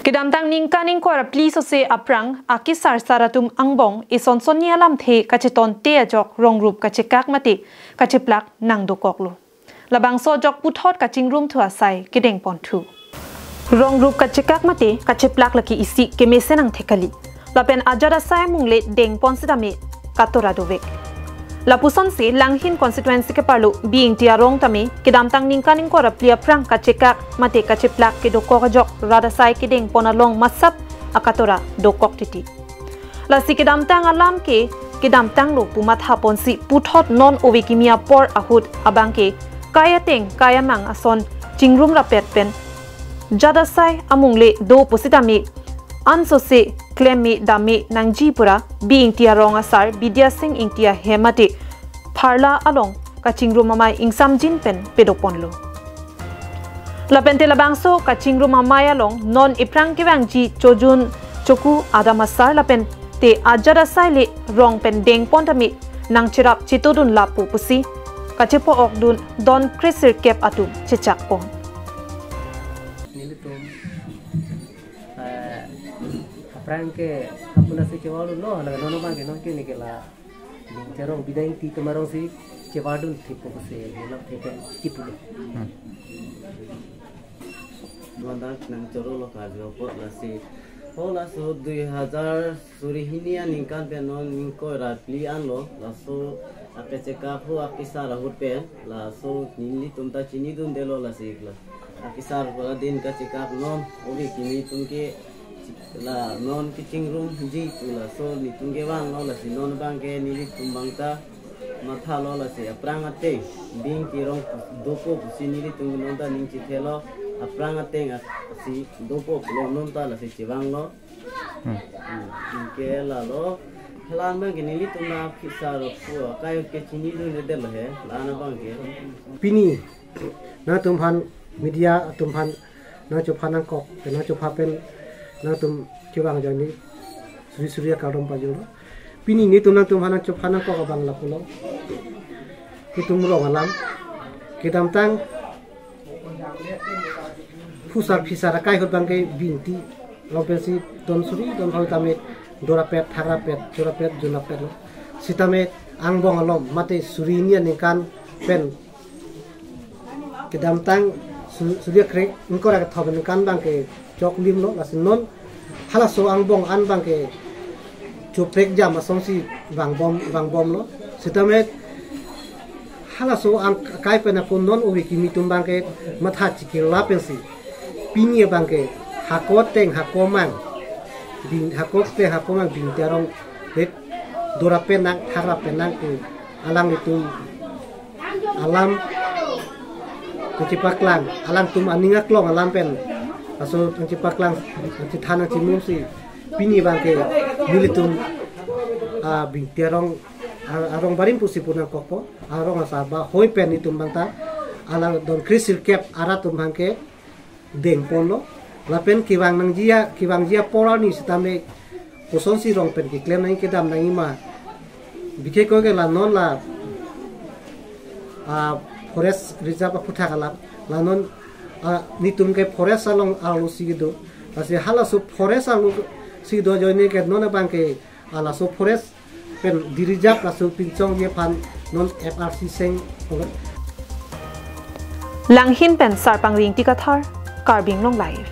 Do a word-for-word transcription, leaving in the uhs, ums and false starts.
Kedamtang ningkan ingkoi ra phli sose aphrang akisar sar atum angbong ison sonni alamthe kachetonte ajok rong rup kachekak mate kacheplak nangdokoklo. Labangso ajok puthot kachingrum thu asai kedengponthu. Rong rup kachekak mate kacheplak lake isi kemesen angthek kali. Lapen ajat asai amungle dengpon sitame katora dovek. Lapusonsi Langhin constituency keparlo B Ingti arong tame kedamtang ningkan ingkoi ra phli aphrang kachekak mate kacheplak kedokok ajok rat asai kedengpon along masap akatora dokok titi. Lasi kedamtang alam ke kedamtanglo pu mathaponsi puthot non ove kimi apor ahut abangke kai ateng kai amang ason chingrum rapet pen jat asai amungle do pusitame ansose klemme dame nangji pura B Ingti arong asar Bidya Sing Ingti ahem mate pharla along kachingrum amei ingsamjin pen pedoponlo. Lapente labangso kachingrum amei along non iphrang kevangji chojun choku adam asar lapente ajat asai le rong pen dengpon tame nangcherap chetodun lapu pusi kachepo-okdun don kresirkep atum chechakpon. Nelitum, eh, aphrang ke apuna si kewalo lo, hala non abangke non kini ke la Bing Terong Bidya Ingti atum arong si chevardun thepo pusi, nang thepen kipulo. Hmm. Mandak nangchorolo karjo apot lasi. Ho laso dui hajar suri hini aningkan pen non ingkoi ra phli anlo, laso akechekak ho akisar ahut pen, laso nelitum ta chinidundelo lasi la. Akisar pura din kachekak non, ove kimi atum ke la non kachingrumji pu laso nelitum kevanglo lasi non abangke nelitum abang ta mathalo lasi aphrang ateng Bing Terong dopo pusi nelitum non ta ning chethelo aphrang ateng asi dopo pulo non ta lasi chevanglo. Hmm. Hmm, ke lalo. Hala abangke nelitum la kisar pu akai ke chinidundelo he, la-an abangke. Pini nangtumphan media atumphan nangchopha nangkok, nangchopha pen nangtum kevang ajoine suri suri akardom pajirlo. Pini nelitum nangtumphan nangchopha nangkok abang lapulo. Itum rong alam. Kedamtang phusar phisar akai ahut abangke Bing Ingti arong pensi don suri don pharo tame dorapet, thakrapet, chorapet, junrapetlo. Sitame angbong alom mate suri hini aningkan pen kedamtang su-, suri kre-, ingkoi ra kethom aningkan abangke choklimlo, lasi non halaso angbong an abangke choprek jam asonsi vangbom, vangbomlo. Sitame halaso akai pen ako non ove kimi atum abangke matha chikirla pensi pini abangke hako ateng hako amang, Bing, hako ateng hako amang Bing Terong vet dorapet nang, thakrapet nang pu alanglitum alam kachepaklang, alangtum aning aklong alam pen laso kachepaklang, kachethan, kachemumsi pini abangke nelitum, ah, Bing Terong, ah, arong barim pusi pu nangkokpo, arong asar bahoi pen nelitum abang ta alang don kresirkep arat atum abangke dengponlo. Lapen kevang nangji a, kevangji apor arni sitame kosonsi rong pen keklem nangji kedam nangji ma. Bikhe ko ke la non la, ah, forest reserve aphuthak alam. La non, ah, nelitum ke forest along arlo si kedo. Lasi halaso forest arlo si kedo ajoine ke non abangke, ah, laso forest pen dirijap laso pinchongji aphan non F R C seng. Langhin pen Sarpang Ringti Kathar, Karbi Anglong Live.